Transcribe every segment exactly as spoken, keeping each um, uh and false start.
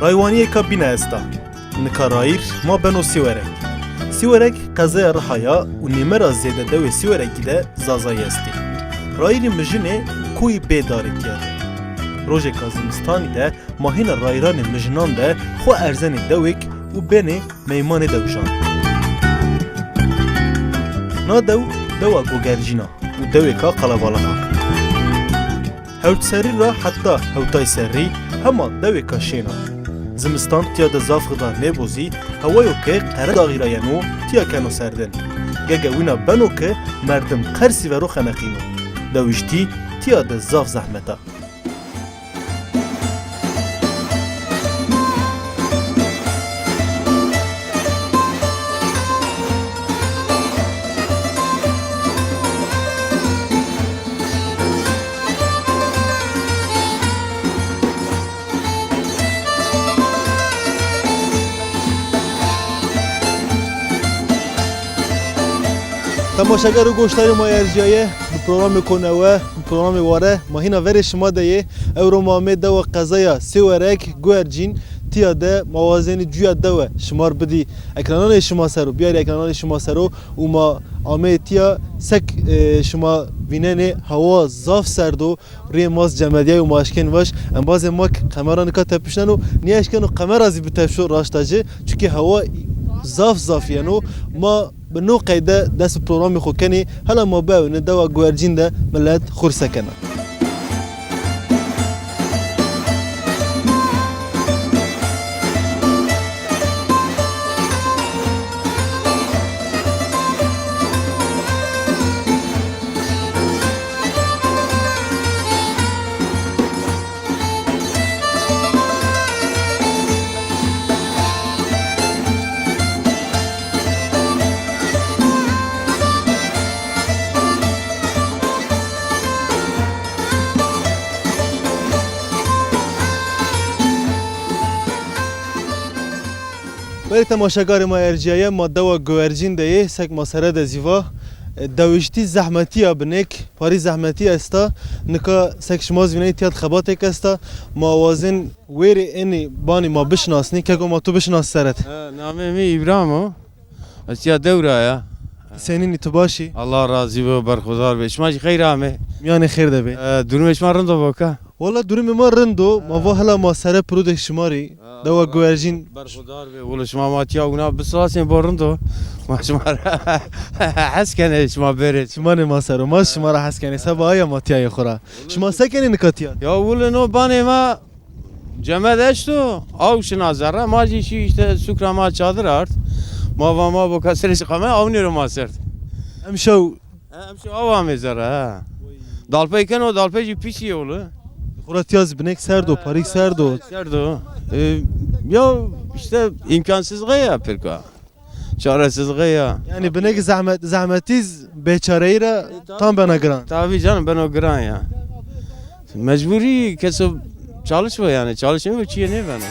Raywaniyeka bîne esta. Nika rayîr ma beno Sîwerek. Sîwerek qezeya Riha ya û nêmera zêde dewê Sîwerekî de Zazayî estê. Rayîrê mijinê û koyî bê darê tiya de. Rojeka zimistanî de ma hîna rayîranê mijinan de xwe erzenê dewêk û benê meymanê dewijan. Na dew, dewa Gogercîn a û dewêka qelebalix a. Hewt serî re heta hewtay serî hema dewêka şên a. Zimistan tiya de zaf xidar nêbo zî, hewayo ke Qeredaxî re yeno tiya keno serdin. Gege wîna beno ke merdim qersî vero xeneqîno. Dewiştî tiya de zaf zehmet a. Temaşeger û goşdarê ma erciyaye bi programê ko newe, bi programê ware, ma hîna verê şima de yê. Ewro ma amê dewa qezaya Sêwerek, Guercîn, tiya de ma wazenî cuya dewe şimar bidî ekrananê şima ser û biyarî ekrananê şima ser û û ma amê tiya sek, e, şima vînenê hewa zaf serd o, rê maz cemediyay û ma eşkên vaş, embazê ma k-, qemera nika tepişnen û niye eşkeno qemera zî bitepşo raşta jî, çunkî hewa zaf zaf yeno, ma bi no qeyde dest bi programê xo kenê, hela ma biewêne dewa Guercîn de milet xurse kena. Berî temaşekarê ma erciyaye, ma dewa Guercîn de yê, sek ma sere de zî va. E, dewiştî zehmetî ya binêk, parî zehmetî esta. Nika sek şima zî vînenî tiya de xebatêk esta. Ma wazên wêrê enê banî ma bişinasnî, keko ma tu bişinas seret. E, namê min Îbrahim o. Ez ya dewra ya. Senînî tu başî? Allah razî bo, berxudar be. Şima jî xeyr ame. Miyanê xêr de be. E, durumê şima rind o boka? Wala durumê ma rind o. Ma va hela ma sere pirûdek şima rî. Dewa Guercîn. Berxudar be. Wala şima ma tiya wina bisasên bo rind o. Ma şima ra hes kenê şima berê. Şima ne ma sero. Ma şima ra hes kenê. Seba aya ma tiya yê xura. Şima se kenê nika tiya? Ya wala no banê ma Cemed eşto, aw şina zerre, ma jî şî işte sukra ma çadir art. Ma va ma bo kesrê şi qame, aw nêro ma sert. Em şew. He, em şew aw amê zerre, he. Dalpey keno, dalpey jî pîsî yolu. Xura tiya zî binek serdo, parîk serdo. Serdo. E, ya işte imkansızlığı ya pirka. Çaresizliğe ya. Yani binek zahmet, zahmetiz beçareyi re tam bena giran. Tabii canım, ben o giran ya. Mecburi keso çalışma yani. Çalışmıyor, çiye ne ben.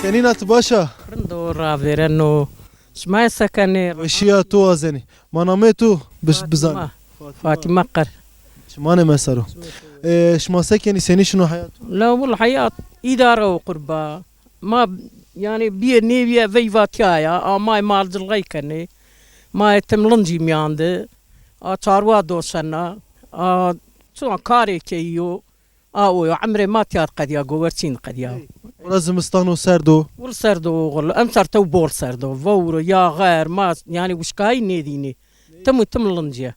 Senîna tu baş a? Rindo ravêreno. Şima sekenê. Weşiya tu wazenî. Ma namê tu biz-, bizan. Fatîma. Fatîma Qer. Çimanê me sero. Ee, şima sekenî, senî şino heyat? La wil heyat îdare û qurba. Ma, yani, biyê nêviye veyvatiya ya. A may mal cilxey kenê. Ma tim lincî miyandi. A çarwa doşena. A çuwa karê keyiyo. A oyo, emrê ma tiya qediya, gowerçîn qediya. Ora zimistan o serdo. Wil serdo oğul, em ser tew bol serdo. Vewro, ya xer, ma, yani wişkayî nêdînî. Tim û tim linciye.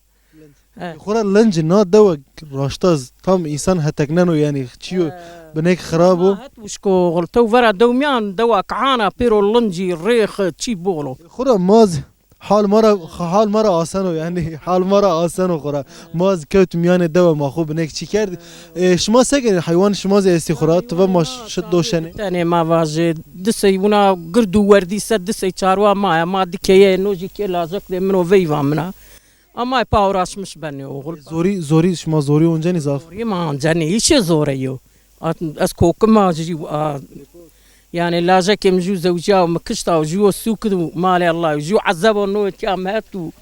He. Xora linci na dewe raştaz tam insan hetekneno yani çiyo binek xirab o. Ma het wişko oğul, tew vera dewmiyan dewa kahana pêro linci, rêx, çi bolo. Xora maz Hal me re, hal me re aseno yani, hal me re aseno xwe re. Ma ez kewt miyanê dewe ma xwe binek çî kerd. E, şima se kenê heywan şima zî estî xwe re, tu ve ma şit doşenê. Tenê ma vajê, disey wina gird û werdî se disey çarwa ma ye, ma dikeye, no jî kê lajek de min o veyva min a. Ama pa uğraşmış benê oğul. Zorî, zorî, şima zorî oncenî zaf. Zorî ma oncenî, îşê zor e yo. A, ez kokima jî, a, yani lajekê min jû zewciya û min kişta û jû o sûk û malê Allah û jû ezeb o no etiya mehet û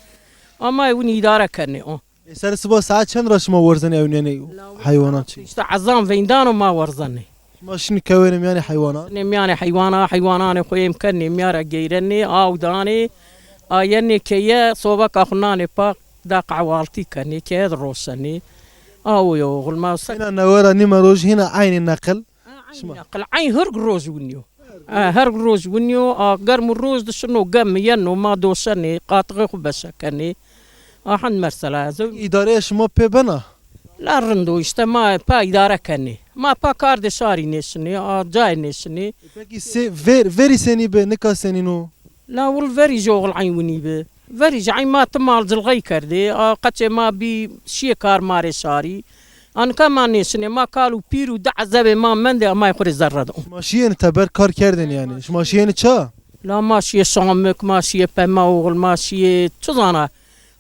ama ew îdare kenê o. E, ser siba saet çend ra şima werzenê ew nênê heywanan çî? İşte ezan veyndano ma werzenê. Şima şinî kewêne miyanê heywanan? Nê miyanê heywana, heywananê xwe yêm kenê, miya re geyrenê, aw danê, a yenê keye, sobeka xwe nanê pa, da qehwaltî kenê, keye diroşenê. Aw yo, oğul ma se- Hîna newera nîme roj, hîna eynî neqil. Ha, eynî Şima- neqil, eyn her roj winîyo. Ha, her roj winîyo, a germ û roj dişino, gem yeno, ma doşenê, qatixê xwe beşe kenê. A hin mersela, ez Îdareya şima pê bena? La rind o, işte ma pa îdare kenê. Ma pa kar de şarî nêşinê, a cayê nêşinê. Pekî sê, ver, verî senî bi, nika senî no? La wil verî ji oxil eyn winî bi. Verî ji eyn ma ti mal cilxey kerdê, a qeçê ma bî şiyê kar marê şarî. A nika ma nêşinê, ma kal û pîr û di ezebê ma mendê, a ma xwe rê zerre de. Şima şiyên teber kar kerdên yani. Şima şiyên ça? La ma şiyê şamik, ma şiyê pema oxil, ma şiyê çi zana.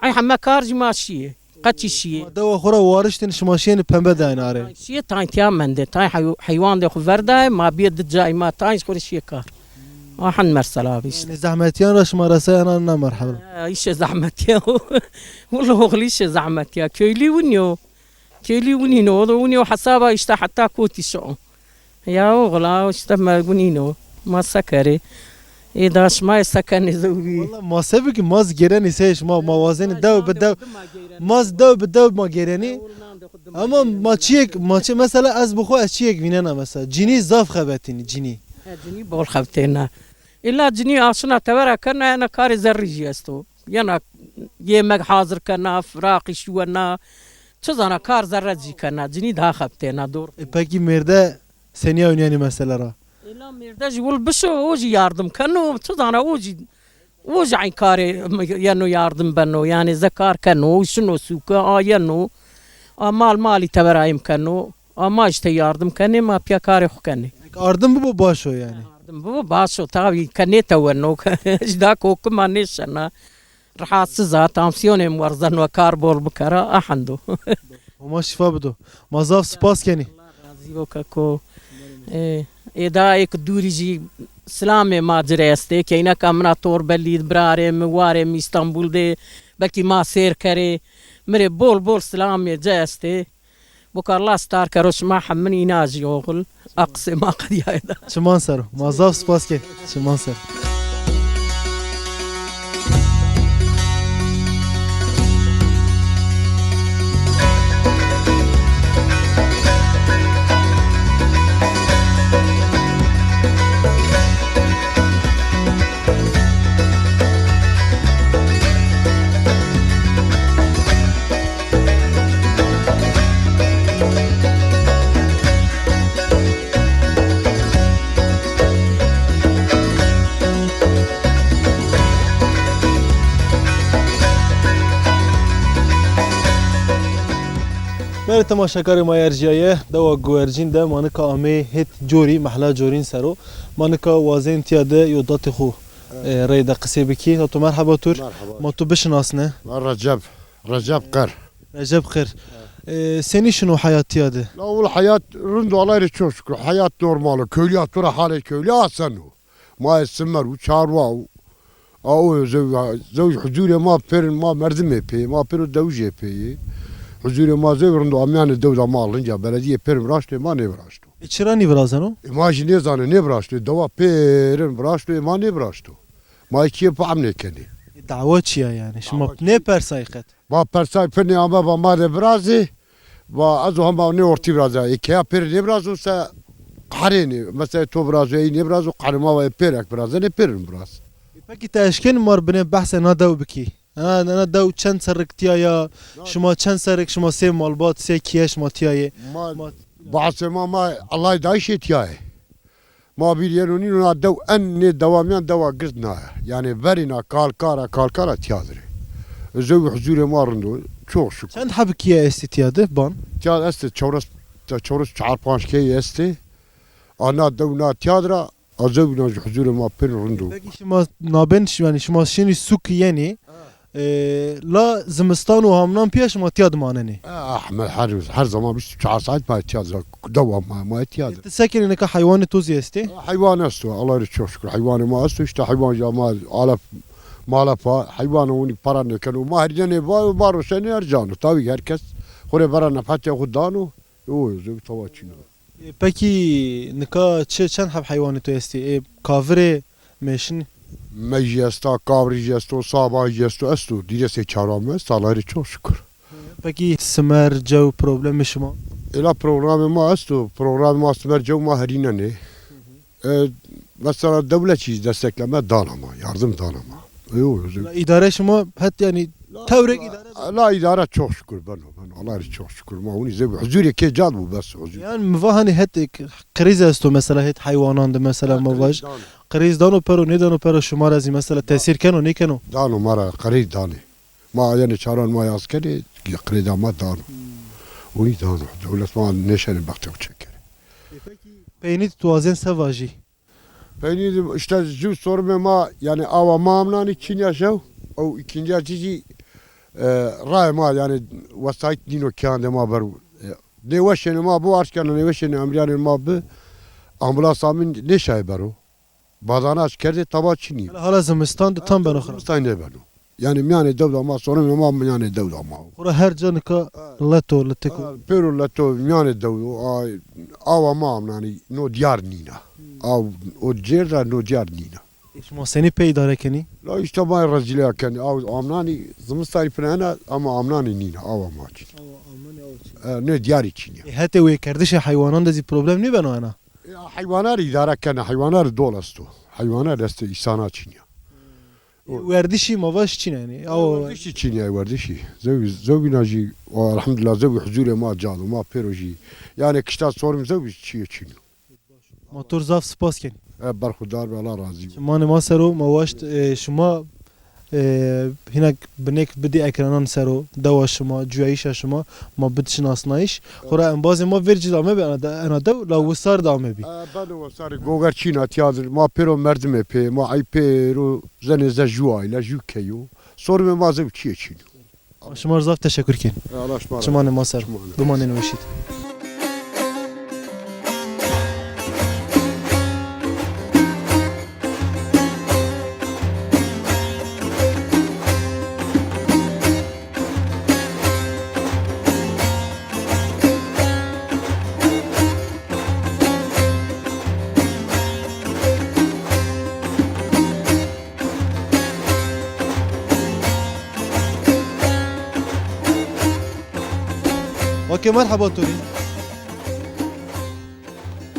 Ay heme kar jî ma şiyê. Qeçî şiyê. Ma dewa xwe re wariştin, şima şiyên pembe dayên arê. Şiyê tayên tiya mendê, tayên hey-, heywan de xwe verdayê, ma biyê di cayê ma tayên xwe re şiyê kar. A hin mersela bî işte. Yani zehmetiyan re şima resayana ne merheba. Ha, îşê zehmetiya. Wala oxil îşê zehmetiya. Köylü winî yo. Kêlî winîno, o da winî o hesaba işte heta kotî şo. Ya oxla, işte me winîno. Ma se kerê. Ê da şima ê se kenê zewî. Wala ma se bikî, ma zî gêrenî se şima, ma wazenî dew bi dew. Ma zî dew bi dew ma gêrenî. Ama ma çiyek, ma çi, mesela ez bi xwe ez çiyek vînena mesela. Cinî zaf xebetînî, cinî. He, cinî bol xebitêne. Îlla cinî aşina tevera kerna, yena karê zerrî jî esto. Yena yemek hazir kerna, firaqî şiwena. Çi zana kar zerre jî kena, cinî daha xebitêna dor. E, pekî mêrde seniya oynayeni mesela ra? Êla mêrde jî wil bişo, o jî yardim keno, çi zana o jî, o jî eyn karê yeno yardim beno, yani ze kar keno, o şino sûke, a yeno, a mal malî teberayim keno, a ma işte yardim kenê, ma piya karê xwe kenê. Ardim bibo baş o yani. Ardim bibo baş o, tabii kenê te weno, ji da kokima nêşena. Rahatsız a, tansiyonê min werzeno, kar bol bikera, a hendo. Homa şifa bido. Ma zaf spas kenî. Allah razî bo keko. Ê, ê da êk dûrî jî silamê ma ci rê estê. Keyneka min a Torbelî, birarê min, warê min Îstanbul de, belkî ma sêr kerê. Min rê bol bol silamê ci estê. Boka Allah star kero şima hemin îna jî oxil. A qisê ma qediyayê da. Çiman ser o. Ma zaf spas ke. Çiman ser. Berê temaşekarê ma erjiyaye, dewa Guercîn de manika amê hêt corî, mehla corîn sero. Manika wazên tiya de yo datê xo, e, rey de qisê bikî. Tato merheba tur. Merheba. Ma tu bişinasne. Ma Recep. Recep Qer. Recep Qer. E, senî şino heyatiya de? La ul hayat rind, Allah'a çok şükür. Hayat normal. Köylü tura hale köylü asen o. Ma simer u çarwa u. A o zew, zew huzurê ma perin ma merdimê pê, ma pêro dewjê pê. Huzurê ma zew rind, amiyane dewda ma linca belediye perin viraştê ma nêviraşto. E, çira nîvirazeno? E, ma jî nêzane nêviraşto. Dewa perin viraşto, e, ma nêviraşto. Ma kiyê pa em nêkenê. E, dawa çi ya yani? Şima nêpersay qet? Va persay pir nê ame va ma de virazê. Va ez û hema nê ortî viraza. Ê keya pêrê nêvirazo se qehrênê. Mesela to virazo, ey nêvirazo, qehrê ma va ê pêrek virazenê, pêrin viraz. Pekî te eşkenî mar binê behsê na dew bikî? Na, na, na dew çend serrik tiya ya? Şima çend serrik, şima sê malbat, sê kiye şima tiya yê? Ma, ma bahsê ma, ma Allah'y dayişê tiya ye. Ma bîr yeno nîno na dew en nê dewamiyan dewa gird na ye. Yanî verîna kalkara, kalkara tiya dirê. Zewî huzûrê ma rind o. Çok şükür. Çend heb kiye estî tiya de ban? Tiya de estê çewres, çewres çar panc keyî estê. A na dew na tiya dira, a zewî na ji huzûrê ma pir rind o. Peki şima nabên şi-, yanî şima şinî sûk yenî, e, la zimistan û hamnan piya şima tiya dimanenê? Ah, me her, her zaman bîst û çar saet ma tiya de, dewa ma, ma tiya de. Ti sekinî nika heywanê to zî estê? Heywan esto, Allah rê çok şükür. Heywanê ma esto, işte heywan ja ma alef, malef a, heywana winî para nêken û ma herînenê va, ma roşenê her cano. Tabii ki herkes xure bera nefetiya xwe dano. Yo, zewî tawa çîno. E, pekî nika çi, çend heb heywanê to estê? Ê, kavirê, mêşin? Me jî esta, kavrî jî esto, saba jî esto, esto. Dîresê çaran me esta, Allah'e çok şükür. Pekî simer, cew, problemê şima? Êla programê ma esto, programê ma simer, cew ma herînenê. E, mesela dewlet jî destekleme dana ma, yardım dana ma. Yo, yo. La îdare şima het, yanî tewrek îdare? La îdare çok şükür beno, beno. Allah'e çok şükür. Ma winî zewî huzûrê kê cad bû bes huzûr. Yan mi va hanî het krîz esto mesela het heywanan de mesela ma vaj. Krîz dano pero, nêdano pero şima re zî mesela tesîr keno, nêkeno? Dano ma re, krîz danê. Ma yanî çaran ma yaz kenê, krêda ma dano. Winî dano. Dewlet ma nêşenê bextê xwe çekere. E, pekî peynî tu wazên se vajî? Peynî de işte jû sorumê ma, yanî awa ma amnanî çînya jew. Ew îkinciya çi jî, e, rayê ma, yanî wesayît nîno kiyandê ma ber. E, nêweşênê ma bi, arz kena nêweşênê emriyanê ma bi, ambulans amîn nêşayê bero. Badana ji kerdê taba çinî. Hala, hala zimistan de tam beno xirab. Zimistan nêbeno. Yanî miyanê dew de ma, sorumê ma miyanê dew de ma. Xura her ca nika leto, letiko. Ha, pêro leto miyanê dew, a, awa ma amnanî no diyar nîna. Aw o cêr de no diyar nîna. E, şima senî pê îdare kenî? La işte ma rezîleya kenî. Aw amnanî zimistanî pir hene ama amnanî nîna, awa ma çinî. Awa amnanî aw çinî. E, ne diyarî çinî. E, hetê wê kerdişê heywanan de zî problem nêbeno ena? E, heywanar îdare kene, heywanar dol esto. Heywanar destê îsana çinî. E, werdişî ma vaj çin e, yanî. Aw werdişî çin e, werdişî. Zewî, zewîna jî, o, elhamdulillah, zewî huzûrê ma cado, ma pêro jî. Yanî kişta sorim zewî çi ye çin. Ma tu zaf spas ken. E, berxudar be, Allah razî be. Çimanê ma sero, ma waşt, e, şima, e, hinek binêk bidî ekranan sero, dewa şima, cuyayîşa şima, ma bid şinasnayîş. Xura embazê ma vêr cî de amebî, ena de, ena dew, la wisar de amebî. E, beno wisarê goger çîna tiya dir, ma pêro merdimê pê, ma ey pêro zenê ze jû aile, jû keyo. Sorumê ma zewî çi ye çin. Şima re zaf teşekur kin. E, Allah şima re. Çimanê ma ser. Çimanê. Bimanên weşîd. Okey, merhaba Tony.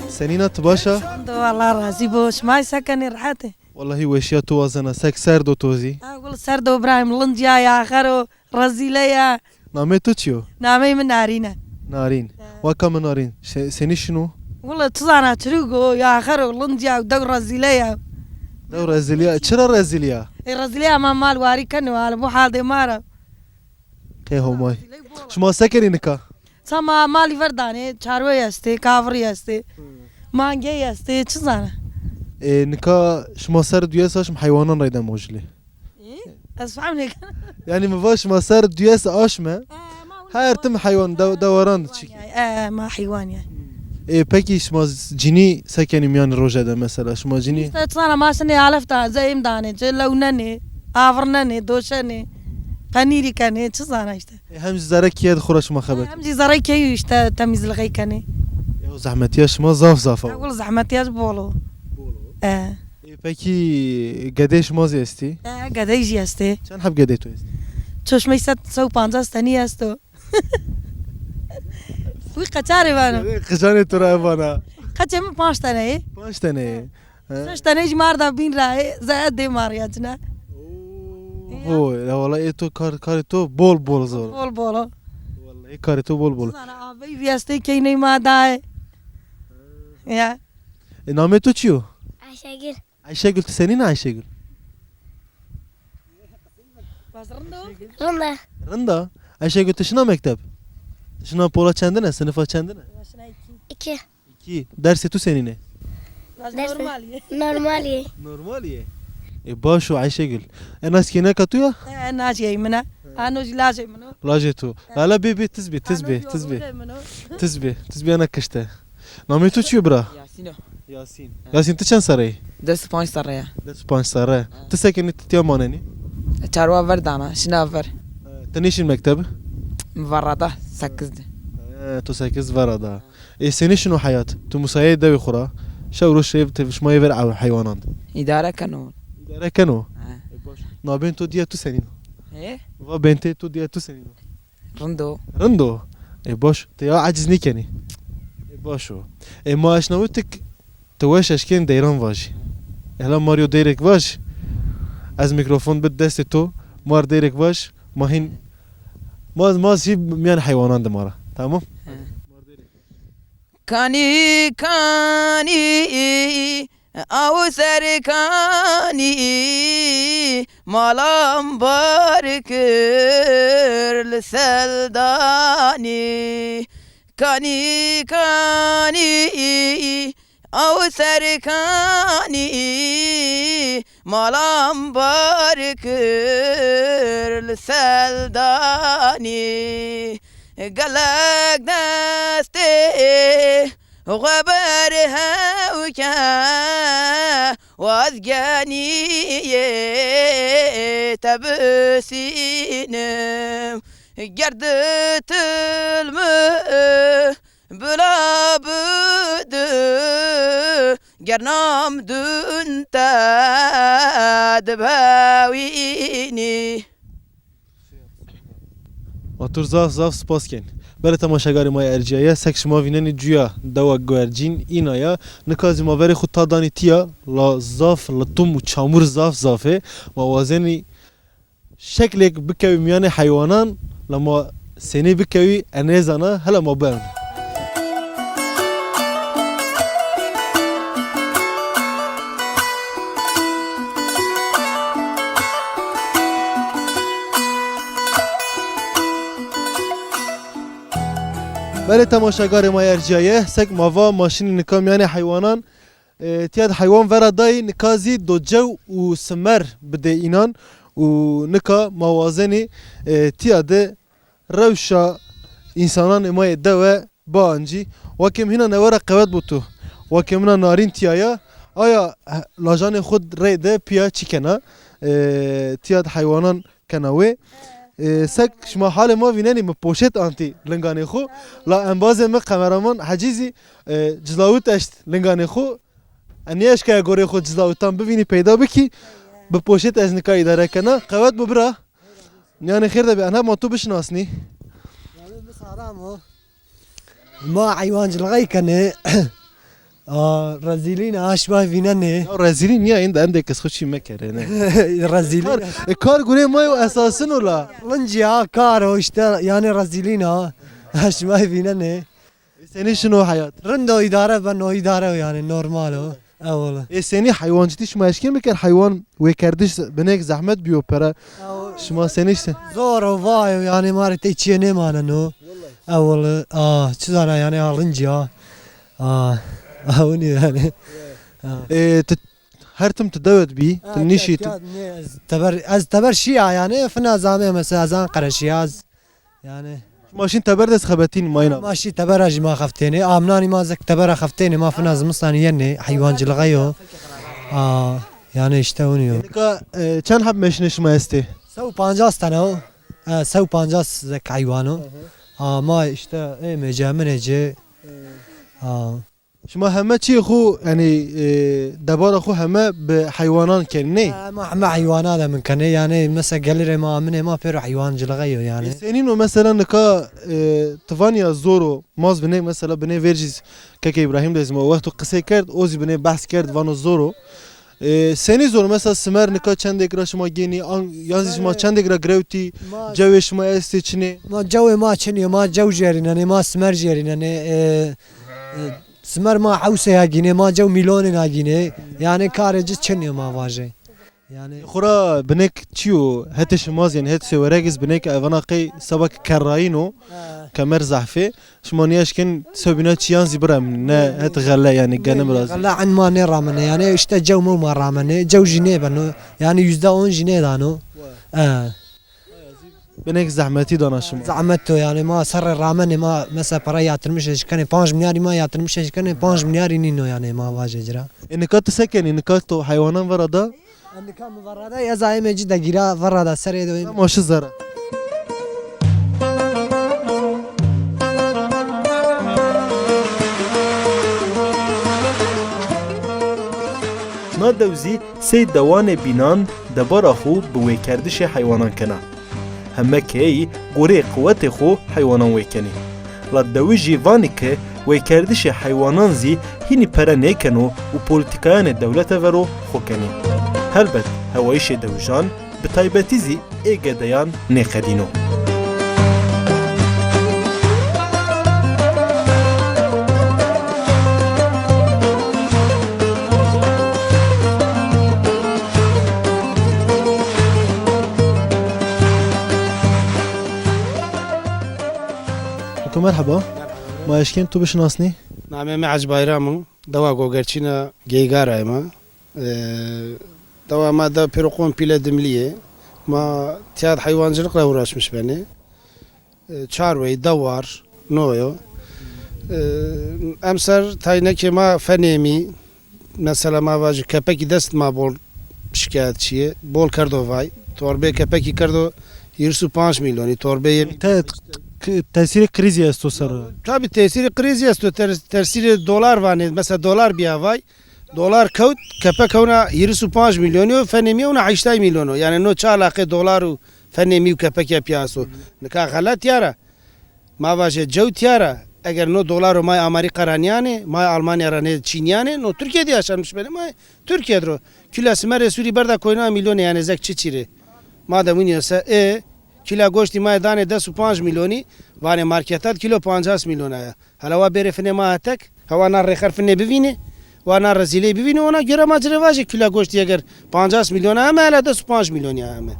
Senîna, tu baş a? Şando, Allah razî bo. Şima se kenê, rehet e? Wellahî weşiya tu wazena, sek serd o tozî. Ha, gul serd o Îbrahîm, lindiya ya, xero, rezîle ya. Namê tu çi yo? Nameyê min Narîn e. Narîn. He. Weka min Narîn. Şe-, senî şino? Wila tu zana çirûk o, ya xero, lindiya, dew rezîle ya. Dew rezîliya. Çira rezîliya? E, rezîliya ma mal warî kenê, wala bu haldê ma ra. Qê homay. Rezîley bol. Şima se kenî nika? Sa ma malî ver danê, çarwey estê, kavirî estê, mangey estê, çi zana? E, nika şima ser duyesa şim heywanan reyde mojilê. Ê, ez fehm nêken. Yanî mi va şima ser duyesa aşme. E, ma hûn her tim heywan dew-, dewaran çik. E, ma heywan ya. E, pekî şima z-, cinî se kenî miyanî roje de mesela? Şima cinî? Îşte çi zana ma şinê alef da, zeyim danê, çi lew nenê, avir nenê, doşenê, qenîrî kenê, çi zana îşte. E, hem jî zerek kiye di xwe re şima xebet. Hem jî zerek kiye işte temizliğê kenê. Ya zehmetiya şima zaf zaf a. Ewil zehmetiya jî bol o. Bol o. E. E, pekî gedê şima zî estî? E, gedey jî estê. Çend heb gedê tu estî? Çoşmey sed, sed û pancas tenî esto. Wî qeçarê vano. Qicanê tu re evana. Qeçê min panc tane ye. Panc tane ye. He. Şeş tane jî mar da bîn ra ye. Zeye dê mar ya cine. Oo. Ya. Ho, ya wala ê to kar, karê to bol bol zor. Bol bol o. Wallahî karê to bol bol. Zana avey vî estê keyney ma daye. Ya. E, namê tu çi yo? Ayşegül. Ayşegül, tu senîn e Ayşegül? Rinda. Rinda. Ayşegül, tu şina mekteb? Tu şina pola çendin e, sinifa çendin e? İki. İki. Dersê tu senîn e? Dersê normal ye. Normal ye. Normal ye. E, baş o Ayşegül. E, naskê neka tu ya? E, naskê min e. Ano jî lajê min o. Lajê tu. Hala bê, bê, tiz bê, tiz bê, tiz bê. Tiz bê, tiz bê, ana kişte. Namê tu çi yo bira? Yasin o. Yasin. Yasin, tu çend serre yî? Dest û panc serre ye. Dest û panc serre. Tu sekinî, tu tiya manenî? Çarwa ver dana, şina ver. E, tu nêşîn mekteb? Varada, sekiz di. E, tu sekiz verada. Ê, senî şino heyat? Tu musayê dewê xwe ra, şew roj şev te şima yê ver ew heywanan de. Îdare keno. Îdare keno? He. Ê, baş. Nabên to diya tu senîn o? He? Va bentê to diya tu senîn o? Rindo. Rindo? Ê, baş. Te ya aciz nêkenî. Ê, baş o. Ê, ma eşnawit tu weş eşkên deyran vajî. Hela Mario deyrek vaj. Ez mikrofon bid destê to. Mar deyrek vaj. Ma hîn, ma, ma jî miyan heywanan de ma ra. Tamam? He. Kanî, kanî, aw ser kanî, malam bar kir li seldanî. Kanî, kanî, aw ser kanî, malam bar kir li seldanî. Gelek destê xwe berhew ke, waz geniyê te bisînim. Ger ditilmi bila bidi, ger nam dun te dibewînî. Batur, zaf zaf spas ken. Belê temaşegarê ma yê erciyaye, sek şima vînenî cuya dewa Guercîn îna ya. Nika zî ma verê xwe ta danî tiya, la zaf litum û çamur zaf zaf e. Ma wazenî şeklêk bikewî miyanê heywanan, la ma senî bikewî, e nêzana, hela ma biewne. Belê temaşegarê ma yê erciyaye, sek ma va ma şinî nika miyanê heywanan, e, tiya de heywan vera dayî, nika zî do cew û simer bidê înan û nika ma wazenî, e, tiya de rewşa însanan ê ma yê dewe biancî. Wekê min hîna newe ra qewet bo tu. Wekê mina narîn tiya ya. Aya, he, lajanê xwe rê de piya çi kena? E, tiya de heywanan kena wê. E, sek şima halê ma vînenî, min poşet antî linganê xwe. La embazê min kameraman Hecî zî, e, cilawit eşt linganê xwe. E, nêeşkaya gorê xwe cilawitan bivînî, peyda bikî. Bi poşet ez nika îdare kena. Qewet bo bira. Yanê xêr de be, ana ma tu bişinasnî. Yanê bi saram o. Ma heywancilixey kenê. A, rezîlîn a, şima vînenê. Ya rezîlîn niya, ênde endê kes xwe çî mekere, ne? Rezîlîn. Kar, e, kar gurê ma yo esasin o la. Lincî a, kar o işte, yanê rezîlîn a. Şima vînenê. Ê, senî şino heyat? Rind o, îdare ben o, îdare o yanê, normal o. Ewele. Ê, senî heywancîtî şima eşkên biker, heywan wêkerdiş binêk zehmet biyo pere. Ew- Şima senî işte? Zor o, vay o, yanê ma rê tê çiyê nêmaneno. Ewele, a, çi zana yanê, a, lincî a. A, a, winî yanê. A. Ê, tu her tim tu dewet bî, tu nîşî tu. Ne, ez teber, ez teber şiya yanê, fina zame mesela, ez Anqere şiya, ez Yani. Şima şîn teber de xebetîn mayna? Ma şî tebera jî ma xeftênê. Amnanî ma zek tebera xeftênê. Ma fina zimistanî yenê. Heywancılığa yo. A, yani işte onu yo. Nika, e, çend heb meşinê şima estê? Sew pancas tane o. E, sew pancas zek heywan o. A, ma işte, e, mece, minece. A. Şima heme çiyê xwe, yanî, e, debara xwe heme bi heywanan kenî, ney? Ha, heme, heme heywana de min kenê, yanî, mesela gelirê ma, aminê ma pêro heywancılığa yo, yanî. E, senîn o mesela nika, e, tu vanî ya zor o, maz binê mesela binê vêr jî keke Îbrahîm de zî ma wexto qisey kerd, o zî binê behs kerd, vano zor o. E, senî zor, mesela simer nika çendêk ra şima gênî, an, yan zî şima çendêk ra girewtî, cewê şima estê çinê? Ma cewê ma çinê, ma cew jêrînenê, ma simer jêrînenê, e, e, Simer ma hewsê hagînê, ma cew mîlonên hagînê. Yani karê ci çin yo ma vajê. Yani Xura binek çi yo? Hetê şima zî, yani het Sêweregiz binek evana qey seba ki kerrayîn o, Ha. kemer zehfê. Şima niyaşkin sebîna çiyan zî biremin. Ne het xele yani genim razî. Xele en ma nê ramene. Yani işte cew mew ma ramene. Cew jî nêbeno. Yani yüzde on jî nêdano. Wa. E. Binek zehmetî dana şima. Zehmet to yani ma serre ramenê ma mesela para yatırmışê ji kenê panc milyarî ma yatırmışê ji kenê panc milyarî nîno yani ma vajê cira. E nika tu se kenî, nika to heywanan vera da? Nika mi vera da, ez ayê me cî de gîra vera da serê de. Ama şu zera. Na dew zî sey dewanê bînan debara xwe bi wêkerdişê heywanan kena. Heme keyî gorê quwetê xwe heywanan wêkenî. La dewijî vanî ke wêkerdişê heywanan zî hînî pere nêkeno û polîtîkayanê dewlete vero xwe kenî. Helbet hewayîşê dewijan bi taybetî zî ê gedeyan nêqedîno. Eko merheba. Ma eşkên tu bişinasnî? Namê me Hec Bayram o. Dewa Gogerçîna Geygarayê me. Ee, dewa ma da pêro komple dimliyê. Ma tiyad hayvancılıkla uğraşmış beni. Ee, çarwey, dewar, noyo. Ee, emser taynekê ma fenêmî. Mesela ma vajî kepekî dest ma bol şikayetçiyê. Bol kerdo vay. Torbê kepekî kerdo yirmi panc milyonî. Torbê yê Te-, k-, tesîrê krîzî esto ser. Tabii tesîrê krîzî esto. Ter-, tesîrê dolar vanê. Mesela dolar biya vay. Dolar kewt, kepek hewna yirmi panc milyonî û fenêmî hewna heştay milyon o. Yani no çi alaqê dolar û fenêmî û kepek ya piyaso. Nika xelet yara. Ma vaje cew tiyara. Eger no dolar o may Amerîka ra niyane, may Almanya ra ne Çîn niyane, no Türkiye de yaşanmış beni may Türkiye dro. Kilo simerê Sûrî berda koyna milyonê yani zek çi çîrê. Madem wînî se, e, kilo goştî may dane des û panc milyonî, vanê marketa kilo pancas milyona ya. Hela wa bêrê finê ma hetek, hewa na rêxer finê bivînê, wa na rezîlê bivînê, ona göre ma ci rê vajê kilo goştî eger pancas milyona heme, hela des û panc milyonî heme.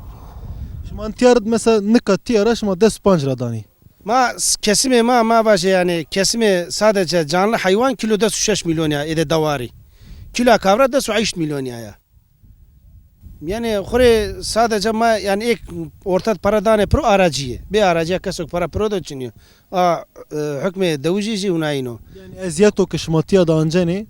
Şima tiyar mesela nika tiyara şima des û panc ra danî. Ma s-, kesimê ma, ma vajê yani kesimê sadece canlı hayvan kilo des û şeş milyonî ya, êdî dewarî. Kilo kavra des û heşt milyonî ya. Yani xurê sadece ma yani ek orta para dane pro araciyê. Bê araciya kesok para pro da çiniyo. A, e, hükmê dewijî jî unayîno. Yani eziyeto ke şima tiya da ancenê?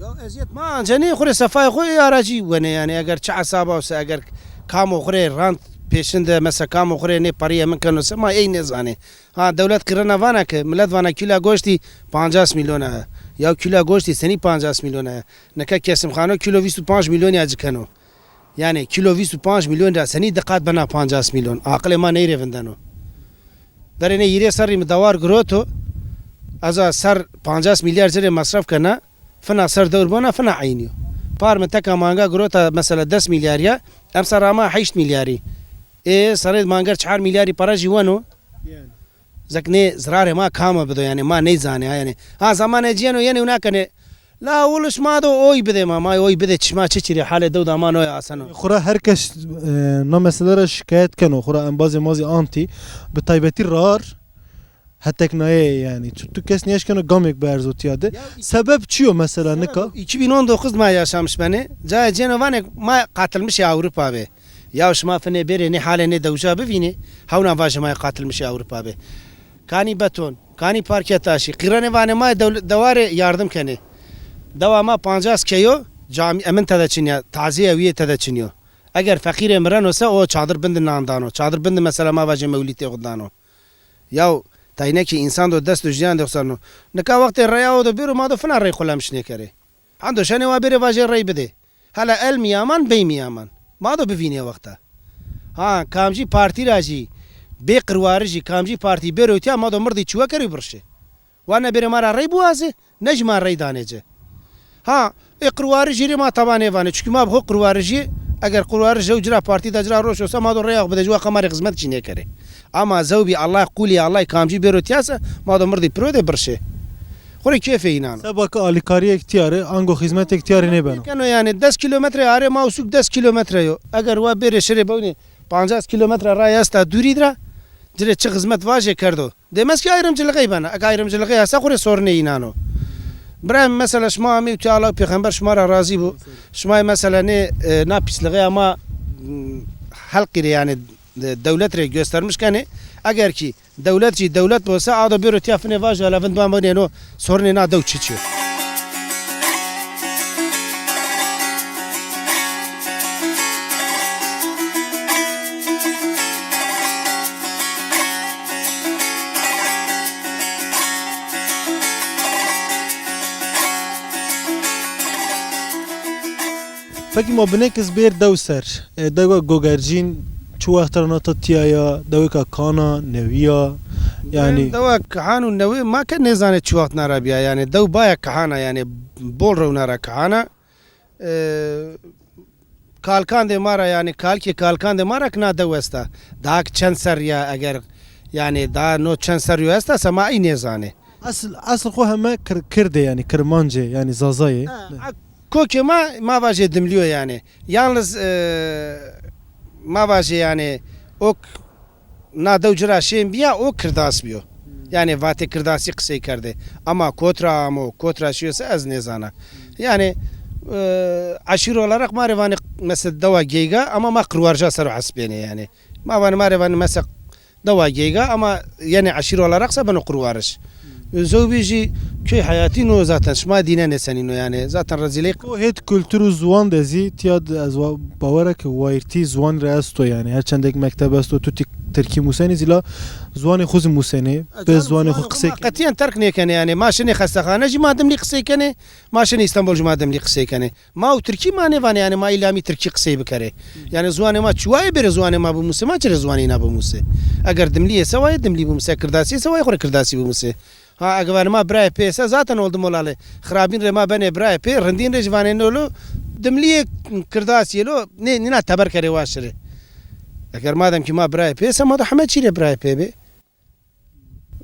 Ya eziyet ma ancenê xurê sefayê xwe ê aracî wene yani eger çi hesaba olsa eger kamo xurê rant peşinde mesela kamo xurê ne pariyê min keno se ma ey nezane. Ha dewlet qirina vana ke millet vana kilo goştî pancas milyona. Ya kilo goştî senî pancas milyona. Neke kesimxano kilo vîst û panc milyonî acikeno. Yani kilo vîst û panc milyon ra senî diqat bena pancas milyon. Aqilê ma neyre vindeno. Berê ne yirê serrî mi dawar giroto. Eza ser pancas milyar cirê masraf kena. Fina ser dewr bona fina eynî yo. Par mi teka manga girota mesela des milyar ya. Em ser ama heşt milyarî. Ê serê manger çar milyarî para jî weno. Zek nê zirarê ma kama bido yani ma neyzane ha yani. Ha zamanê ciyeno yenê û nakene. La wiliş ma do oy bide ma, ma oy bide çima çi çirê halê dewda ma noya aseno. Xura her kes, e, na mesele re şikayet keno. Xura embazê ma zî antî. Bi taybetî rar hetek nayê yani. Tu, tu kes niyeş keno gamek bi erzotiya de. Ya, sebep çi yo mesela nika? iki bin on dokuz ma yaşamış beni. Cayê cêno vanek ma katılmış ya Avrupa be. Ya şima finê bêrê nê halê nê dewja bivînê, hewna va ji ma yê qatilmişê Ewropa be. Kanî beton, kanî parke taşî, qîrenê vanê ma yê dew-, dewarê yardim kenê. Dewa ma pancas keyo, camî, emin tede çinye, taziye wîyê tede çinyo. Eger feqîrê mireno se, o çadir bindi nan dano. Çadir bindi mesela ma va jê mewlîtê xwe dano. Yaw, taynekî însan do dest û jiyan de xwe sarno. Nika wextê reya o do bêro ma do fina rey xwe lemiş nêkerê. Hendo şenê wa bêrê va jê rey bidê. Hele el miyaman, bey miyaman. Ma do bivînê wexta. Ha, kamjî partî ra jî, bê qirwari jî, kamjî partî bêro tiya ma do mirdî çiwe kerî birşê. Wa ne bêrê ma ra rey biwaze, ne jî ma rey danê ci. Ha, ê qirwari jî rê ma taba nêvanê. Çikî ma bi xwe qirwari jî, eger qirwari jew cira partî de cira roş olsa ma do reya xwe bide ji wa qemarê xizmet jî nêkerê. Ama zewbî Allah qûlî Allah kamjî bêro tiya se, ma do mirdî piro de birşê. Xurê kêfê înan o. Seba ku alîkariyek tiyare, ango xizmetek tiyare nêbeno. Keno yani des kilometre are ma usuk des kilometre yo. Eger wa bêrê şirê bewnê pancas kilometre raya esta dûrî dira, cirê çi xizmet vajê kerdo. Demez ki ayrımcılığı bana. Ek ayrımcılığı yasa xurê sorunê înan o. Birayê min mesela şima amê û tiya Allah pêxember şima ra razî bû. Şima mesela nê, e, na pîsliğê ama, m, helqî rê yani, e, dewlet rê göstermiş kenê. Eger ki dewlet jî dewlet bolsa, a da bêro tiya finê vajo, hele vin duan binêno, sorunê na dew çi çi yo. Fekî ma binêk iz bêr dew ser. E, dewa Gogercîn çi wext re nata tiya ya, dewêka kana, newî ya, yanî. Dewa kihan û newî ma ke nêzanê çi wext nara biya, yanî dew baya kihana, yanî bol rewna ra kihana. E, kalkandê ma ra, yanî kalkê kalkandê ma ra ki na dew esta. Daha ki çend ser ya eger, yanî daha no çend ser yo esta se ma ey nêzanê. Esil, esil xwe heme kir-, kirdê, yanî kirmancê, yanî zazayê. Ha, a, kokê ma, ma vajê dimlî yo yanî. Yalnız, e, ma vajê yanî ok na dew cira şên biya, o kirdas biyo. Hmm. Yanî vatê kirdasî qisey kerdê. Ama kot ra amo, kot ra şiyo se ez nêzana. Hmm. Yanî, e, eşîr olarak ma rê vanê mesela dewa Geyga ama ma Qirwarja ser o hesbênê yanî. Ma vanê ma rê vanê mesela dewa Geyga ama yenê eşîr olarak se beno Qirwariş. Hmm. Zewbî jî köy hayatî no zaten, şima dînenê senî no yanî. Zaten rezîlê. Ku hêt kultur û ziwan de zî tiya de ez wa-, bawer e ki wayirtî ziwan re esto yanî. Her çendek mekteb esto, tu tî-, tirkî musenî zî la ziwanê xwe zî musenê, bi ziwanê xwe qisey kenê. Qetiyen terk nêkenê yanî. Ma şinê xestexane jî ma dimlî qisey kenê, ma şinê Îstanbul jî ma dimlî qisey kenê. Ma û tirkî ma nêvanê, yanî ma îlamî tirkî qisey bikerê. Yanî ziwanê ma çiwayê bêrê ziwanê ma bimûsê, ma çirê ziwanê îna bimûsê. Eger dimlî yê se wayê dimlî bimûsê, kirdasî yê se wayê xwe rê kirdasî bimûsê. Ha, eger vanê ma birayê pê se zaten oldu molalê. Xirabîn rê ma benê birayê pê, rindîn rê jî vanê nolo dimlî yê kirdasî yê lo, nê, nîna teber kerê wa şirê. Eger madem ki ma birayê pê se ma da heme çî rê birayê pê bê.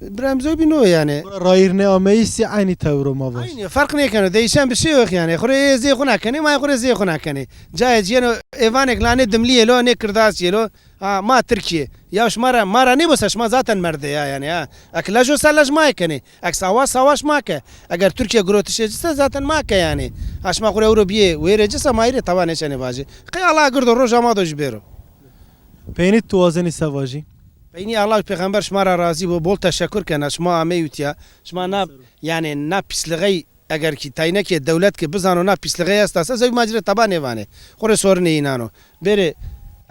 Birayê min zewbî no yanî. Xura rayîr neameyî sî eynî tewro ma vaj. Eynî, ferq nêkeno. Değişen bir şey yok yanî. Xurê ê zê xwe nakenê, ma yê xurê zê xwe nakenê. Cayê ciyeno êvanek lanê dimlî yê lo, nê kirdasî yê lo. Ha, ma Tirkî yê. Ya şima ra, ma ra nêbo se şima zaten merdê ya yanî ha. Ek lejo se lej ma yê kenê. Ek sawaş sawaş ma ke. Eger Tirkîye girotişê ci se zaten ma ke yanî. Ha şima xurê ewro biyê wêrê ci se ma îrê taba nêşenê vajê. Qey Allah girdo roja ma do jî bêro. Peynî tu wazenî se vajî? Peynî Allah û pêxember şima ra razî bo, bol teşekur kena, şima ameyî utiya. Şima na, yanî na pîslixey eger ki taynekê dewlet ki bizano na pîslixey esta se, zewî ma ci rê taba nêvanê. Xurê sorinê înan o. Bêrê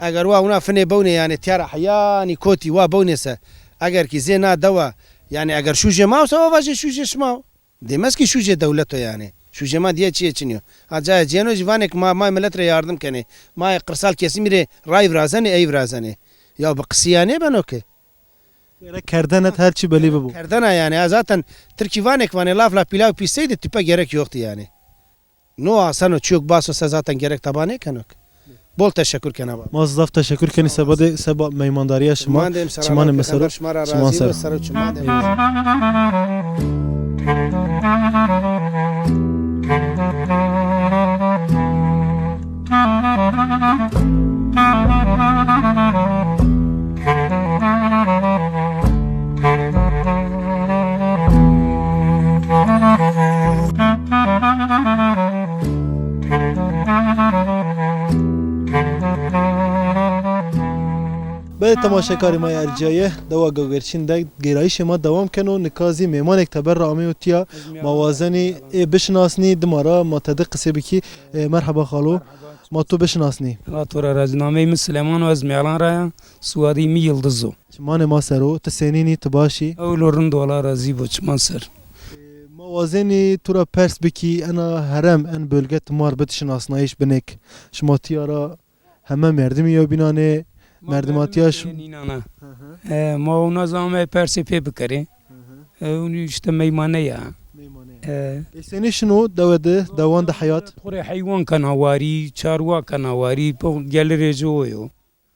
eger wa wina finê bewnê yanî tiyara heyanî kotî wa bewnê se. Eger ki zê na dewa, yanî eger şûjê ma o se wa vajê şûjê şima o. Demez ki şûjê dewlet o yanî. Şûjê ma diye çiyê çinî yo. Ha cayê ciyeno jî vanê ki ma, ma milet rê yardim kenê. Ma yê qirsal kesimî rê ray virazenê, ey virazenê. Ya bi qisiya nêbeno ki. Gerek kerdenet her çi belî bibo. Kerdena yanî. Ha zaten Tirkî vanê ki vanê laf la pilav pîseydi tipe gerek yoktu yanî. No aseno çiyok baso se zaten gerek taba nêkeno ki. Bol teşekur kena baba. Ma zaf teşekur kenî seba de, seba meymandariya şima. Çimanê me ser o. Çiman ser o. Belê temaşekarê ma yê erciyayê, dewa Gogerçîn de gêrayîşê ma dewam keno. Nika zî mêmanek teber re amê û tiya. Ma wazenî ê bişinasnî, dima ra ma tede qisê bikî. E, merheba xalo. Ma tu bişinasnî. Allah to ra razî. Nameyê min Silêman o, ez Mêlan ra ya. Siwadî min Yildiz o. Çimanê ma ser o, tu senîn î, tu baş î? Ew lo rind o, Allah razî bo, çiman ser. Ma wazenî tu ra pers bikî, ena herem, en bölge tu mar bid şinasnayîş binêk. Şima tiya ra heme merdimî yewbînan ê, merdimatiya şi- nînan e. Hı hı. E, ma wina zame persê pê bikerê. Hı hı. E, hûn işte meymane ya. Meymane ya. E. Ê senî şino dewe de, dewan de heyat? Xurê heywan kena warî, çarwa kena warî, po gelirê ji o yo.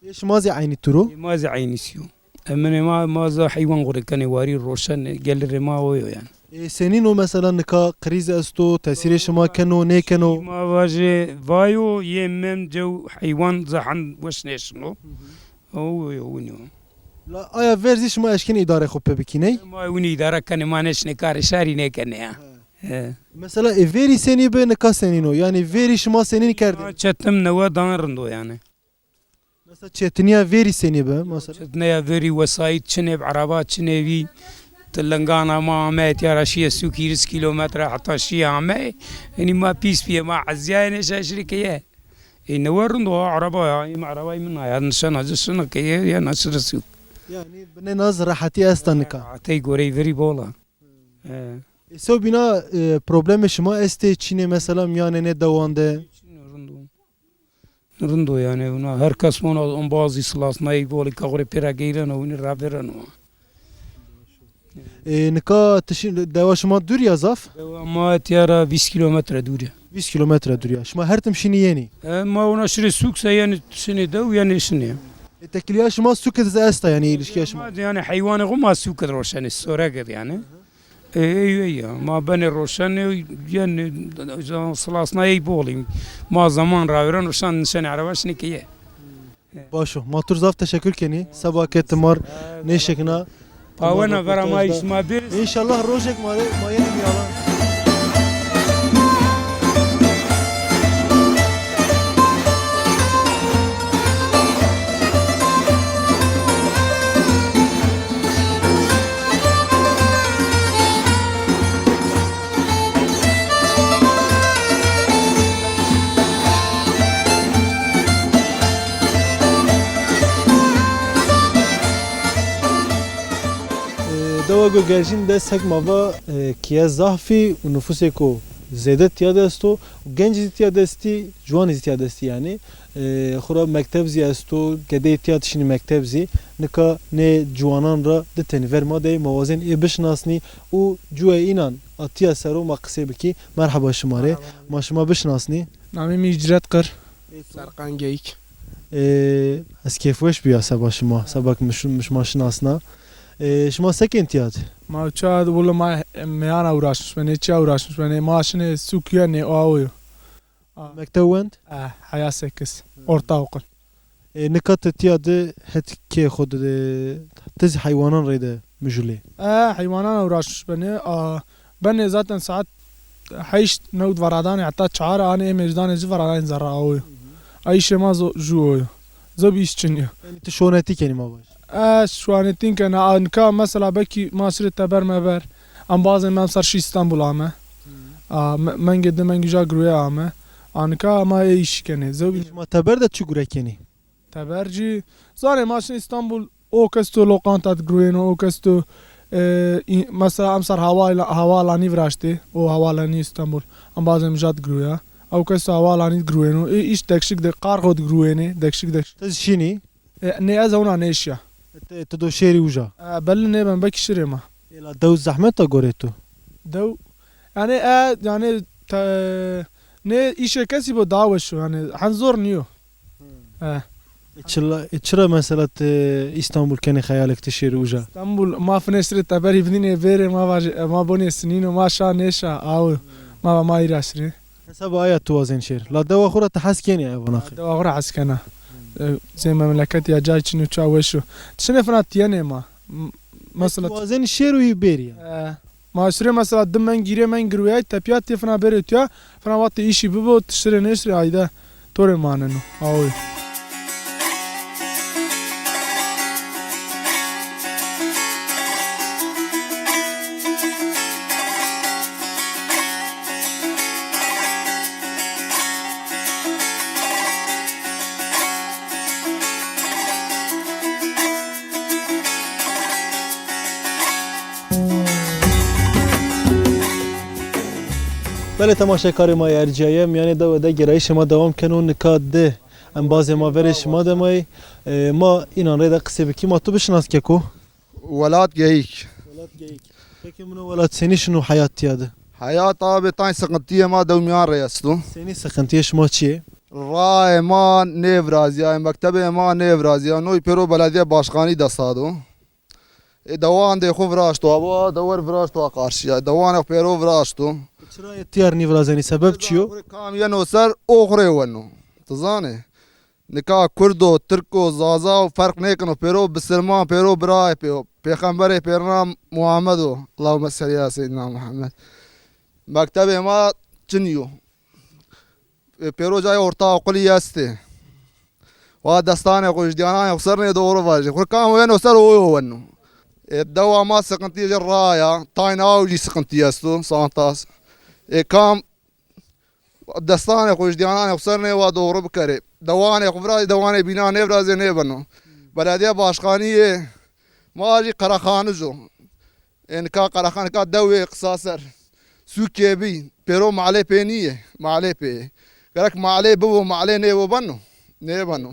Ê şima zî eynî turo? Ê ma zî eynî sî yo. E, min ê ma, ma za heywan xurê kenê warî roşen, gelirê ma o yo yani. Ê, senîn o mesela nika krîz esto, tesîrê şima keno, nêkeno? Ma vaje vayo yê mem cew heywan zahan weş nêşino. O yo winî yo. La aya ver zî şima eşkin îdare xwe pê bikî, ney? Ma winî îdare kenê, ma neşne karê şarî nêkenê ya. He. He. Mesela ê verî senî bi nika senîn o? Yanî verî şima senîn kerdin? Ma çetim newe dan rind o yani. Mesela çetiniya verî senî bi? Mesela. Çetiniya verî wesayît çinê bi, araba çinê vî. Ti lingana ma ame, tiyara şiye sûk hîris kîlometre heta şiye ame. Yanî ma pîs piye, ma eziyayê nêşe şirî keye. Ê, newe rind o, araba ya, ê, arabayê min naya, nişena ci şina keye, ya naşire sûk. Yanî binê naz rehetî esta nika. Rehetî goreyê verî bola. He. Ê, sewbîna, e, problemê şima estê çinê mesela miyanê nê dewan de? Çinê rind o. Rind o yani, ona her kes ona embazî silasnayê bolî ka xurê pêra geyreno, winî ravereno. E, nika tişî dewa şima dûr ya zaf? Dewa ma tiyara vîst kilometre dûr ya. Vîst kilometre dûr ya. Şima her tim şinî yenî? E, ma ona şirê sûk se yani şinê dew yani şinê. E, tekiliya şima sûkid ze esta yani ilişkiya şima? Ma yani heywanê xwe ma sûkid roşenê, soregid yani. Ê, ê, ê, ya. Ma benê roşenê, yên, silasna ey bolî. Ma zaman ravêren roşan nişenê ereba şinê keye. Baş o. Ma tur zaf teşekkür kenî. Seba ke timar nêşikna. Pawena vera ma îş ma bir. İnşallah rojek ma re, ma yenî miyalan. Dewa Gogerjîn de sek mava, e, kiye zahfî û nufusê ku zêde tiya de esto, genc zî tiya destî, ciwanê zî tiya destî yani. E, xura mekteb zî esto, gedeyê tiya dişînî mekteb zî. Nika nê ciwanan ra di tenî ver ma de, ma wazên ê bişinasnî û cuwê înan a tiya sero ma qisê bikî. Merheba şima rê. Merheba. Ma şima bişinasnî? Namê min Hicret Qir. Serqan Geyik. E, ez kêfweş bûya seba şima, seba ki min şi-, min şima şinasna. E, şima sekên tiya de? Ma çad wilo ma meyana uğraşmış benê, çiya uğraşmış benê, ma şinê sûkiye nê o awo yo. A. Mekteb wend? E, heya sekiz. Hı. Ortaokul. E, nika tu tiya de het kê xwe de, de, tu zî heywanan rê de mijûlê? E, heywanan uğraşmış benê. A, benê zaten saet heşt newt veradanê heta çar anê ê mêjdanê ji veradanê zerra awo yo. Hı hı. A, îşê ma zo-, ji wo yo. Zobî îş çin yo. Yani tu şonetî kenî ma baş? E, şwanetîn kena, a, nika mesela bekî ma şirê teber meber. Embazê me emser şî Îstanbul ame. Hmm. A, me-, mengê di mengî ja girûye ame. A, nika ma ê îşî kenê. Zewbî. Ê, şima teber de çi gure kenî? Teber jî, zanê ma şin Îstanbul, o kes to lokanta digirûyêno, o kes to, e, î-, mesela emser hawala-, havalanî viraştê, o havalanî Îstanbul. Embazê min ja digirûya. Ew kes to havalanî digirûyêno. Ê, îş dekşik de, qarxo digirûyênê, dekşik dekşik. Tu zî şînî? E, nê, ez ewna nêşiya. Te, tu do şêrî uca? E, belli nêben, belkî şirê ma. Ê, la dew zehmet e gorê tu? Dew, yani, e, yani, te, nê îşê kesî bo daha weş o, yani, hen zor niyo. Hmm. E. E, çila, e, çira mesela tu Îstanbul kenê xeyalek tu şêrî uca? Îstanbul, ma finê şirê teberî bidînê vêrê, ma vaj-, e, ma bonê sinîno, ma şa nêşa, aw, ma, ma îra şirê. Hesaba aya tu wazên şêr. La dewa xwe ra tu hez kenî ev vana xê? Dewa xwe ra hez kena. Hmm. E, zê memleket ya cay çin û ça weş o. Tişinê fina tiyenê ma. M-, mesela tu wazên şêr û yî bêrî ya. E, ma şirê mesela di meng gîrê meng girûyay tepiya tê fina bêrê tuya. Fina wextê îşî bibo, tişirê nêşirê ayde. Torê maneno. Awe. Belê temaşekarê ma yê erciyayê, miyanê dewe de gerayîşê ma dewam keno, nika di embazê ma verê şima de mayê, e, ma înan rê de qisê bikî, ma tu bişinas keko? Welat Geyik. Welat Geyik. Peki mino welat senî şino heyat tiya de? Heyat abi tay sıkıntıya ma dewmiyan rê esto. Senî sıkıntıya şima çi ye? Raye ma nêvraziya, mektebê ma nêvraziya, noy pêro belediye başkanî destado. Ê dewan dê xwe viraşto, ava dewer viraşto a qarşiya. Dewanê xwe pêro viraşto. Çira yê tiyar nîvirazenî, sebeb çi yo? Kam yeno ser, o xurê weno. Tu zanê? Nika Kurdo, Tirko, Zaza û ferq nêkino. Pêro bisilman, pêro birayê pê, pêxemberê pêrina Muhammed o. Allahümme salli ala seyyidina Muhammed. Mektebê ma çin yo. Ê, pêro cayê orta okulî estê. Wa destanê xwe ji diyananê xwe ser nê doğru vajê. Xwe kam weno ser o yo weno. Ê, dewa ma sıkıntı jî raya. Tayna ew jî sıkıntı esto. Santas. Ê, kam destanê xwe ji diyananê xwe ser nê wa doğru bikerê. Dewanê xwe virazê, dewanê bîna nêvirazê nêbeno. Belediye başkaniyê ma jî qerexanic o. Ê nika qerexan nika dewê qisa ser. Sûkê bî. Pêro malê pê nîye. Malê pê ye. Gerek malê bibo, malê nêbo beno. Nêbeno.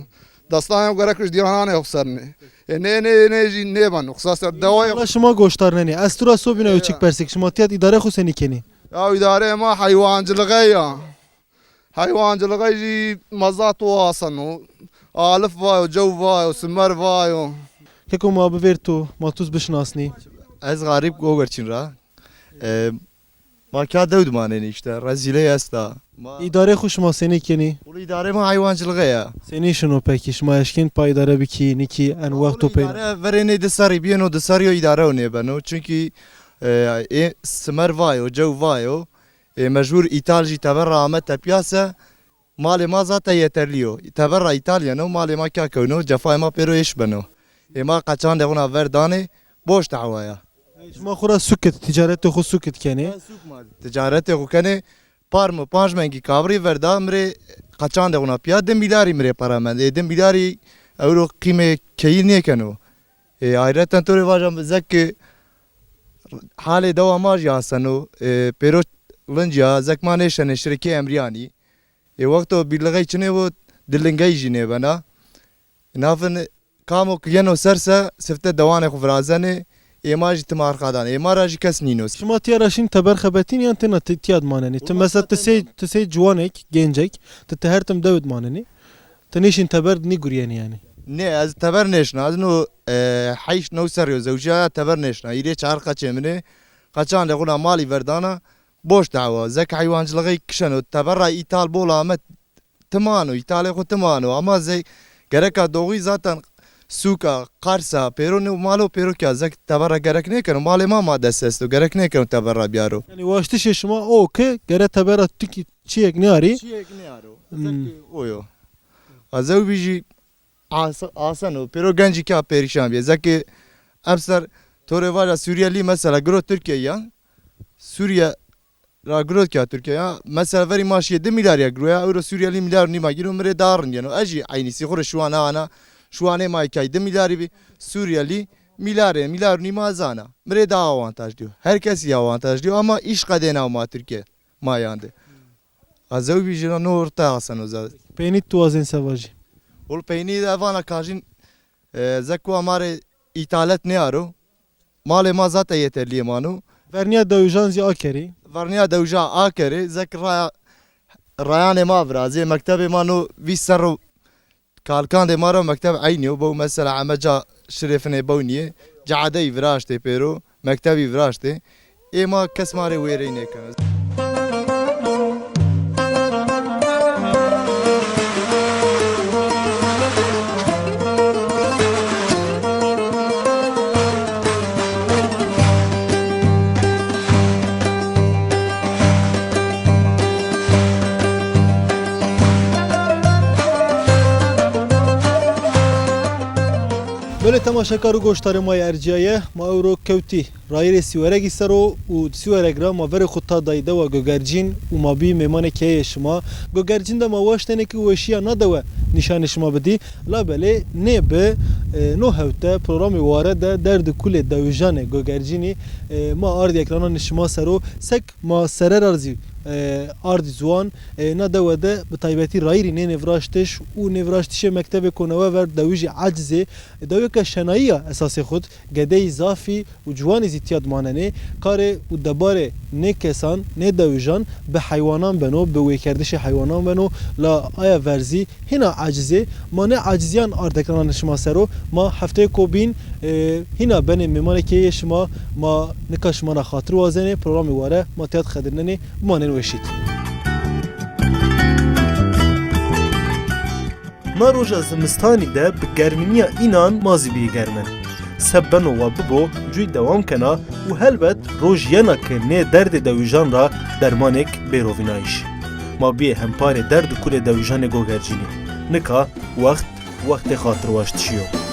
Destanê gerek ji diyananê xwe ser nê. Ê nê, nê, nê jî nêbeno. Qisa ser dewayê. Wala şima goştar nenê. Ez tu ra sobîna ew çik persik. Şima tiyat îdare xwe senî kenî? Ya îdare ma heywancılığa ya. Heywancılığa jî mezat û aseno. Alif vayo, cew vayo, simer vayo. Keko ma bivêr tu, ma tuz bişinasnî. Ez Garip Gogerçin ra. E, ma kya dew dimanenî işte. Rezîlê esta. Ma Îdarê xwe şima senî kenî? Ulu îdare ma heywancılığa ya. Senî şino pekî? Şima eşkên pa îdare bikî, nikî en wext Ulu tu peyna? Îdare verê nê di serî biyeno, di serî yo îdare o nêbeno. Çünkü, e, ê simer vayo, cew vayo. Ê, mecbûr îtal jî teber re ame tepya se, malê ma zate yeterlî yo. Teber re îtal yeno, malê ma kya kewno, cefayê ma pêro êş beno. Ê, ma qeçandê xwe na ver danê, boş dawaya. Şima xwe ra sukit, ticaretê xwe sukit kenê? Sûk ma ticaretê xwe kenê, par mi panc mengî kabrî verda, mirê qeçandê xwe na piya, di milyarî mirê para mend. Ê, di milyarî ewro qîmê keyî nêkeno. Ê, ayreten torê vaja zek ki halê dewa ma jî aseno, ê, pêro linciya, zek ma nêşenê şirikê emriyanî. Ê, wexto bîrlixey çinê bo, dilingey jî nêbena. Nafin kamo ki yeno serse, sifte dewanê xwe virazenê, ê ma jî tim arxadan. Ê ma ra jî kes nîno. Şima tiya ra şîn teber xebetîn yan têna ti-, tiya dimanenî? Ti mesela ti sê, ti sê ciwanek, gencek, ti, ti her tim dew dimanenî. Ti nêşîn teber nîguriyenî yanî? Nê, ez teber nêşna. Ez no, e, heşt new serrî yo zewjîya, teber nêşna. Hîrê çar qeçê min ê. Qeçan lê xwe na malî verdana. Boş dawa. Zek heywancılığı kişeno. Teber ra îtal bol ame. Timano, îtalê xwe timano. Ama zek gereka doğî zaten sûka, qarsa, pêro ne malo pêro kya. Zek teber ra gerek nêkeno. Malê ma ma dest esto. Gerek nêkeno teber ra biyaro. Yanî waştişê şima o ki gere teber ra tu ki Çiyek niyarî? Çiyek niyaro. Hmm. Zeki o yo. A zewbî jî as-, asen o. Pêro gencî kya perîşan bîye. Zeki emser torê vaja Suriyelî mesela giro Tirkiye ya. Suriye ra giro kya Tirkiye ya. Mesela verî ma şiye di milyar ya giro ya. Euro Suriyelî milyar nîma giro mirê daha rind yeno. Ez jî eynî sî xwe re şiwan ana. Şiwanê ma kay di milyarî bî. Suriyelî milyarê, milyar nîma zana. Mirê daha avantaj diyo. Her kes ya avantaj diyo ama îş qedê nav ma Tirkiye. Mayan de. A zewbî jî no orta aseno zewbî. Peynî tu wazên seva jî? Ol peynî de evana kajin, e, zek ku amarê îtalet neyaro. Malê ma zate yeterliyê mano. Verniya dewijan zî akerî. Verniya dewija akerê, zek raya, rayanê ma virazê, mektebê ma no vîst serro Kalkandê ma re mekteb eynî yo, bew mesela eme ca şirêfinê bewniyê, cadeyî viraştê pêro, mektebî viraştê. Ê ma kes ma rê wêreyî nêkeno. Belê temaşekar û goştarê ma yê erciyaye, ma ewro kewtî rayîrê Sîweregî ser o û di Sîwereg ra ma verê xwe ta dayî dewa Gogercîn û ma bî mêmanê keyeyê şima. Gogercîn de ma waştêne ki weşîya na dewe nîşanê şima bidî. Labelê nê bi, e, no hewte programê Ware de derd û kulê dewijanê Gogercînî, e, ma ardî ekrananê şima ser o. Sek ma serer ar zî, e, ardî ziwan, e, na dewe de bi taybetî rayîrî nê nêviraştiş û nêviraştişê mektevê ku newe ver dewijî ecizê, deweke şenayî ya esasê xud, gedeyî zafî û ciwanî Tiya dimanenê, karê û debarê nê kesan, nê dewijan bi heywanan beno, bi wêkerdişê heywanan beno, la aya verzî hîna ecizê, ma nê eciziyan ardekirana şima sero, ma hefteyê ko bîn, e, hîna benê mêmanekê yê şima, ma nika şima ra xatir wazenê, programê ware ma tiya dixedirinenê, bimanên weşît. Ma roja zimistanî de bi germiniya înan ma zî bî germ in. Seb beno wa bibo, cûy dewam kena û helbet roj yena ke nê derdê dewijan ra dermanek bêrovînayîş. Ma biyê hemparê derd û kulê dewijanê gogercînî. Nika wext, wextê xatirwaştişî yo.